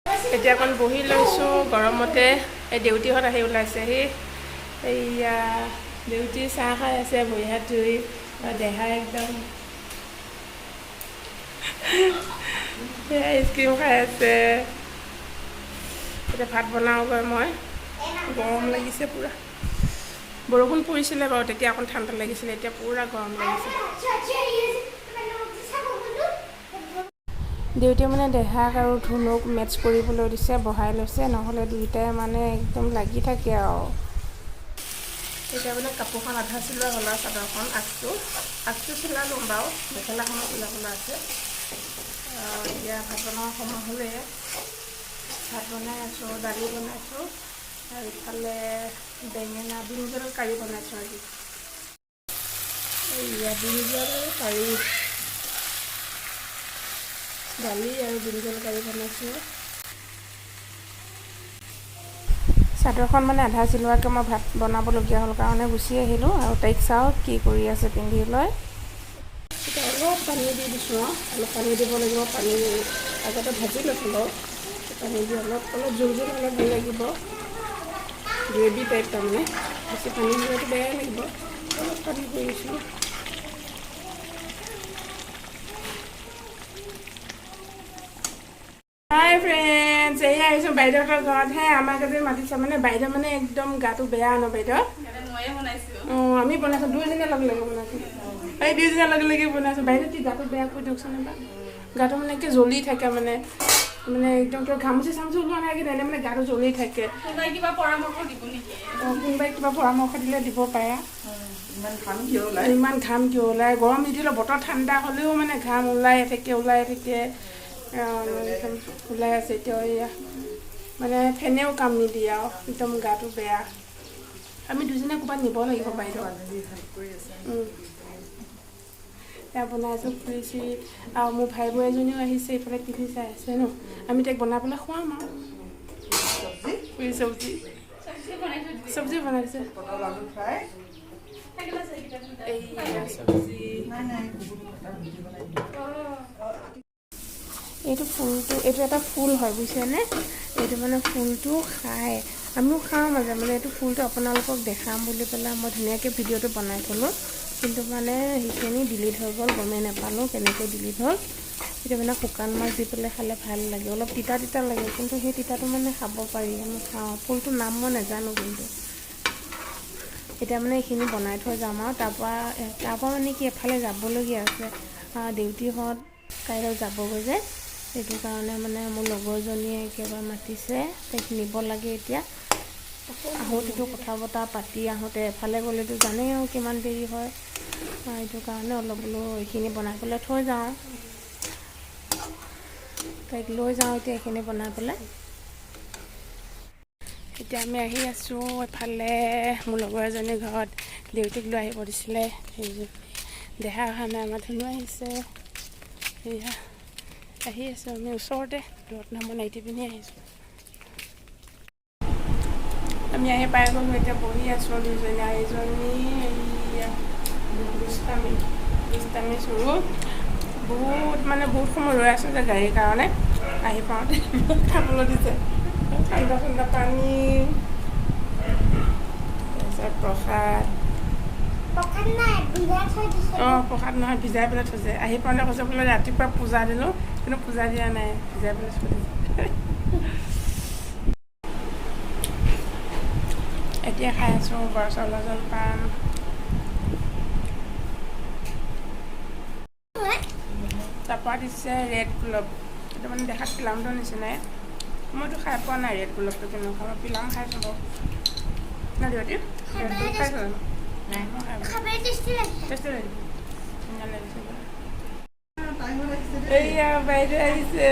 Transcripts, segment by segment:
এতিয়া অকণ বহি লৈছোঁ গৰমতে। এই দেউতিহঁত আহি ওলাইছেহি। এইয়া দেউতি চাহ খাই আছে ভৰি হাত ধুই, দেহা একদম আইচক্ৰীম খাই আছে। এতিয়া ভাত বনাওঁগৈ মই, গৰম লাগিছে পূৰা। বৰষুণ পৰিছিলে বাৰু, তেতিয়া অকণ ঠাণ্ডা লাগিছিলে, এতিয়া পূৰা গৰম লাগিছে। দেউতাই মানে দেহাক আৰু ধুনুক মেটচ কৰিবলৈ দিছে, বহাই লৈছে, নহ'লে দুয়োটাই মানে একদম লাগি থাকে আৰু। এতিয়া মানে কাপোৰখন আধা চিলোৱা হ'ল আৰু চাদৰখন আগটো চিলালোঁ বাৰু, মেখেলাখনো চিলাবলৈ আছে। এতিয়া ভাত বনোৱাৰ সময় হ'লে ভাত বনাই আছোঁ, দালি বনাইছোঁ আৰু ইফালে বেঙেনা ব্ৰিঞ্জল কাৰী বনাইছোঁ আজি। এইয়া ব্ৰিঞ্জল কাৰী, দালি আৰু ব্ৰিঞ্জল কাৰী বনাইছোঁ। চাদৰখন মানে আধা চিলোৱাকৈ মই ভাত বনাবলগীয়া হ'ল কাৰণে গুচি আহিলোঁ। আৰু তাইক চাওঁ কি কৰি আছে পিন্ধি লৈ। এতিয়া অলপ পানী দি দিছোঁ আৰু অলপ পানী দিব লাগিব। পানী আগতে ভাজি লৈছোঁ বাৰু, পানী দি অলপ অলপ জোল জোল হ'লে ভাল লাগিব, গ্ৰেভি টাইপ তাৰমানে। বেছি পানী দিলেতো বেয়াই লাগিব, অলপ পানী দি দিছোঁ। হাই ফ্ৰেণ্ডছ, এয়া আহিছোঁ বাইদেউহঁতৰ ঘৰত। হে আমাক আজি মাতিছে, মানে বাইদেউ মানে একদম গাটো বেয়া ন বাইদেউ। অঁ আমি বনাইছোঁ, দুয়োজনীয়ে লগে লগে বনাইছোঁ, এই দুয়োজনীয়ে লগে লগে বনাইছোঁ। বাইদেউ কি গাটো বেয়া কৰি দিয়কচোন এবাৰ। গাটো মানে কি জ্বলি থাকে, মানে মানে একদম কিবা ঘামুচি চামুচি ওলোৱা নাই, কিন্তু এনেই মানে গাটো জ্বলি থাকে। কোনোবাই কিবা পৰামৰ্শ দিব নেকি? অঁ কোনোবাই কিবা পৰামৰ্শ দিলে দিব পাৰে। ইমান ঘাম কিয় ওলায়? ইমান ঘাম কিয় ওলায়? গৰম নিদিলেও বতৰ ঠাণ্ডা হ'লেও মানে ঘাম ওলাই থাকে, ওলাই থাকে, একদম ওলাই আছে। এতিয়া এয়া মানে ফেনেও কাম নিদিয়ে আৰু একদম গাটো বেয়া। আমি দুজনে ক'ৰবাত নিব লাগিব বাইদেউ। এয়া বনাই আছোঁ পুৰি চুৰি। আৰু মোৰ ভাই বৌ এজনীও আহিছে, এইফালে টিভি চাই আছে ন। আমি তাইক বনাই পেলাই খুৱাম আৰু পুৰি চব্জি চব্জি বনাই দিছে। এইয়া চব্জি। এইটো ফুলটো, এইটো এটা ফুল হয় বুজিছেনে? এইটো মানে ফুলটো খায়, আমিও খাওঁ মাজে মাজে। এইটো ফুলটো আপোনালোকক দেখাম বুলি পেলাই মই ধুনীয়াকৈ ভিডিঅ'টো বনাই থ'লোঁ, কিন্তু মানে সেইখিনি ডিলিট হৈ গ'ল, গমেই নাপালোঁ কেনেকৈ ডিলিট হ'ল। এতিয়া মানে শুকান মাছ দি পেলাই খালে ভাল লাগে, অলপ তিতা তিতা লাগে, কিন্তু সেই তিতাটো মানে খাব পাৰি, আমি খাওঁ। ফুলটোৰ নাম মই নাজানো কিন্তু। এতিয়া মানে এইখিনি বনাই থৈ যাম আৰু তাৰপৰা মানে কি এফালে যাবলগীয়া আছে, দেউতিহঁত কাইলৈ যাবগৈ যে, সেইটো কাৰণে মানে মোৰ লগৰজনীয়ে একেবাৰে মাতিছে, তাইক নিব লাগে। এতিয়া আহোঁতেতো কথা বতৰা পাতি আহোঁতে এফালে গ'লেতো জানেই আৰু কিমান দেৰি হয়, সেইটো কাৰণে অলপ বোলো এইখিনি বনাই পেলাই থৈ যাওঁ, তাইক লৈ যাওঁ এতিয়া এইখিনি বনাই পেলাই। এতিয়া আমি আহি আছোঁ এফালে মোৰ লগৰ এজনীৰ ঘৰত, দেউতিক লৈ আহিব দিছিলে। দেহা অহা নাই, আমাৰ ধুনু আহিছে। এয়া আহি আছোঁ আমি ওচৰতে, দূৰত নহয়, মই নাইটি পিন্ধি আহিছোঁ। আমি আহি পাই গ'লোঁ, এতিয়া বহি আছোঁ দুজনী। এইজনী এইয়া দুষ্টামি দুষ্টামি চুৰু। বহুত মানে বহুত সময় ৰৈ আছোঁ যে গাড়ীৰ কাৰণে, আহি পাওঁতে খাবলৈ দিছে ঠাণ্ডা ঠাণ্ডা পানী, তাৰপিছত প্ৰসাদ। অঁ প্ৰসাদ নহয়, ভিজাই পেলাই থৈছে। আহি পাওঁতে কৈছে বোলে ৰাতিপুৱা পূজা দিলোঁ, কিন্তু পূজা দিয়া নাই, ভিজাই পেলাই থৈ দিছে। এতিয়া খাই আছোঁ বৰা চাউলৰ জলপান। তাৰপৰা দিছে ৰেড গোলাপ, এইটো মানে দেখাত পিলামটোৰ নিচিনাই। মইতো খাই পোৱা নাই ৰেড গোলাপটো কেনেকুৱা, মই পিলাম খাইছোঁ বাৰু। না দেউতি ৰেড গোলাপ খাইছোঁ জানো? নাই, মই খাই টেষ্টি লাগিছে, ধুনীয়া লাগিছে। এইয়া বাইদেউ আহিছে।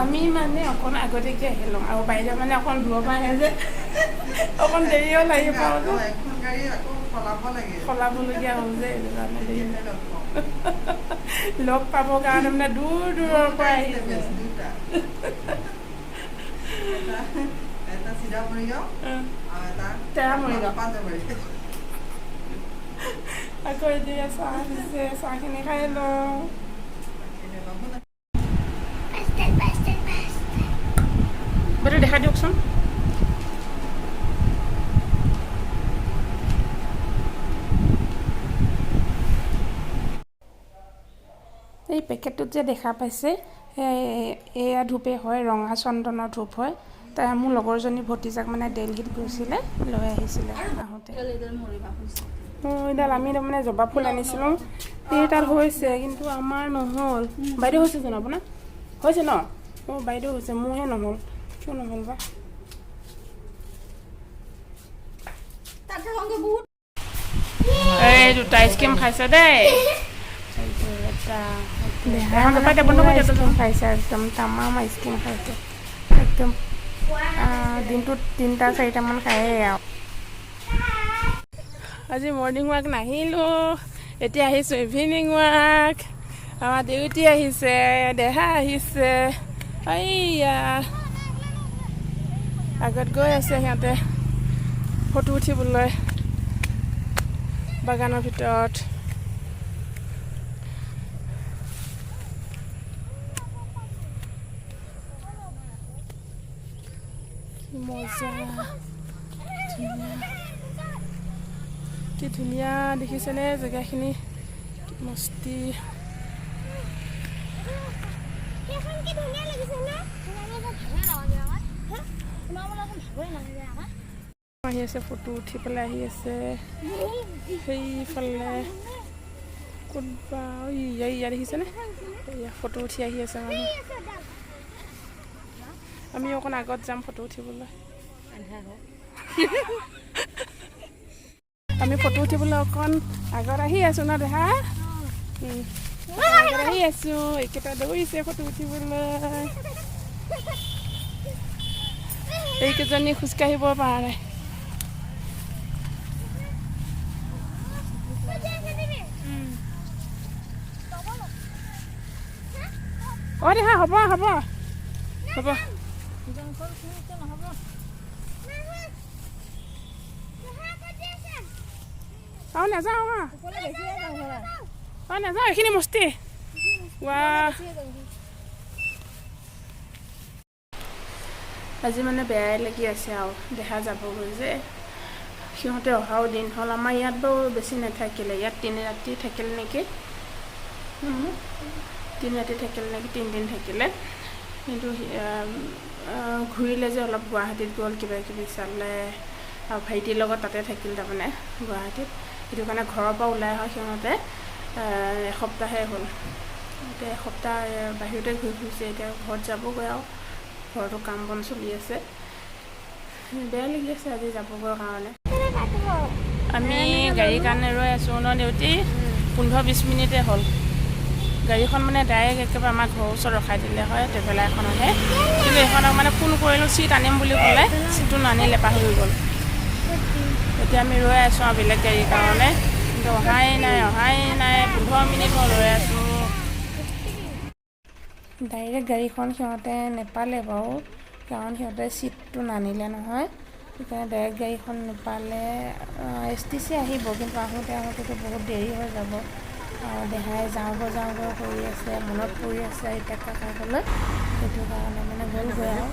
আমি মানে অকণ আগতীয়াকৈ আহিলোঁ আৰু বাইদেউ মানে অকণ দূৰৰ পৰা আহে যে অকণ দেৰি হ'ল আহি পাওঁতে, সলাবলগীয়া হ'ল যে, সেইটো কাৰণে দেৰি। লগ পাবৰ কাৰণে মানে দূৰ দূৰৰ পৰা আহিছে। আকৌ এতিয়া চাহ দিছে, চাহখিনি খাই লওঁ। বাইদেউ, দেখাই দিয়কচোন। এই পেকেটটোত যে দেখা পাইছে, এয়া ধূপেই হয়, ৰঙা চন্দনৰ ধূপ হয়। তাই মোৰ লগৰজনী ভতিজাক মানে দেলহিত গৈছিলে, লৈ আহিছিলে আহোঁতে। এইডাল আমি তাৰমানে জবা ফুল আনিছিলোঁ, এই তাত হৈছে, কিন্তু আমাৰ নহ'ল। বাইদেউ হৈছে জানো আপোনাৰ? হৈছে ন? অঁ, বাইদেউ হৈছে, মোৰহে নহ'ল। কিয় নহ'ল বা? এই দুটা আইচক্ৰীম খাইছে দেই। আইচক্ৰীম খাইছে, একদম তামাম আইচক্ৰীম খাইছে একদম। দিনটোত তিনিটা চাৰিটামান খায়েই আৰু। আজি মৰ্ণিং ৱাক নাহিলোঁ, এতিয়া আহিছোঁ ইভিনিং ৱাক। আমাৰ ডিউটি আহিছে, দেহা আহিছে। এইয়া আগত গৈ আছে সিহঁতে ফটো উঠিবলৈ বাগানৰ ভিতৰত। কি মজা, ধুনীয়া, কি ধুনীয়া দেখিছেনে জেগাখিনি? কি মস্তি। সেইখন কি ধুনীয়া লাগিছে ন? আহি আছে, ফটো উঠি পেলাই আহি আছে। সেইফালে ক'তবা ইয়া ইয়া দেখিছেনে? এয়া ফটো উঠি আহি আছে মানুহ। আমি অকণ আগত যাম ফটো উঠিবলৈ। আমি ফটো উঠিবলৈ অকণ আগত আহি আছো ন দেহা? আগত আহি আছো। এইকেইটা দৌৰিছে ফটো উঠিবলৈ। এইকেইজনী খোজকাঢ়িব পৰা নাই। অ দেহা, হ'ব হ'ব হ'ব। অ নাযাওঁ, অ নাযাওঁ, এইখিনি মস্তি। ৱা, আজি মানে বেয়াই লাগি আছে আৰু, দেহা যাবগৈ যে। সিহঁতে অহাও দিন হ'ল। আমাৰ ইয়াত বাৰু বেছি নাথাকিলে, ইয়াত 3 ৰাতি থাকিল নেকি, 3 ৰাতি থাকিল নেকি, 3 দিন থাকিলে। কিন্তু ঘূৰিলে যে অলপ, গুৱাহাটীত গ'ল, কিবা কিবি চালে আৰু ভাইটিৰ লগত তাতে থাকিল তাৰমানে গুৱাহাটীত। সেইটো কাৰণে ঘৰৰ পৰা ওলাই অহা সিহঁতে এসপ্তাহে হ'ল। এতিয়া এসপ্তাহ বাহিৰতে ঘূৰি ফুৰিছে, এতিয়া ঘৰত যাবগৈ আৰু। ঘৰতো কাম বন চলি আছে। বেয়া লাগি আছে আজি যাবগৈ কাৰণে। আমি গাড়ীৰ কাৰণে ৰৈ আছোঁ ন দেউতি? 15-20 মিনিটে হ'ল। গাড়ীখন মানে ডাইৰেক্ট একেবাৰে আমাৰ ঘৰৰ ওচৰত ৰখাই দিলে হয়, ট্ৰেভেলাৰ এখনতহে। কিন্তু এইখনক মানে ফোন কৰিলোঁ, চিট আনিম বুলি ক'লে, চিটটো নানিলে, পাহৰি গ'ল। এতিয়া আমি ৰৈ আছোঁ আৰু বেলেগ গাড়ীৰ কাৰণে, কিন্তু অহাই নাই, অহাই নাই। 15 মিনিট মই ৰৈ আছোঁ। ডাইৰেক্ট গাড়ীখন সিহঁতে নেপালে বাৰু, কাৰণ সিহঁতে চিটটো নানিলে নহয়। সেইকাৰণে ডাইৰেক্ট গাড়ীখন নাপালে। এছটিচি আহিব, কিন্তু আহোঁতে আহোঁতেতো বহুত দেৰি হৈ যাব। দেহাই যাওঁগৈ যাওঁগৈ কৰি আছে, মনত পৰি আছে আইতাক কাকাকলৈ। সেইটো কাৰণে মানে গ'লগৈ আৰু।